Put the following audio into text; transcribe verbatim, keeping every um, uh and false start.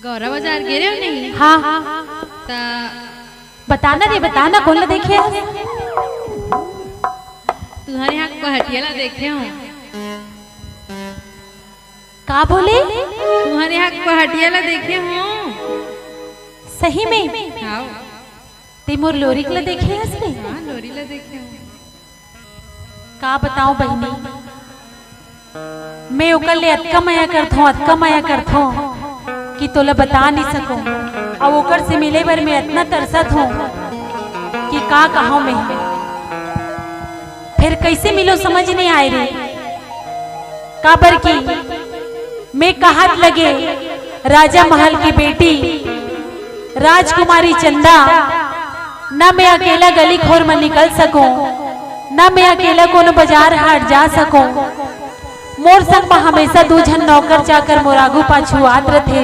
गौरा बाजार गे रेहेव नहीं? हाँ। त बताना रे, बताना, कोन ला देखे हस? तुंहर यहाँ पहाटिया ला देखे हों। का बोले? तुंहर यहाँ पहाटिया ला देखे हों। सही में? हाँ। ते मोर लोरिक ला देखे हस रे? हाँ, लोरी ला देखे हों। का बताओं बहिनी, मैं ओकर ले अतका मया करथों, अतका मया करथों कि तोला बता नहीं सकों। अउ ओकर से मिले बर मैं अतना तरसत हों कि का कहूँ मैं। फेर कइसे मिलों समझ नहीं आय रे, काबर कि मैं कहत लगे राजा महल की बेटी राजकुमारी चंदा, न मैं अकेला गली खोर म निकल सकों, न मैं अकेला कोनो बाजार हाट जा सकों। मोर संग म हमेशा दू झन नौकर चाकर मोर आगू पाछू आत रथे।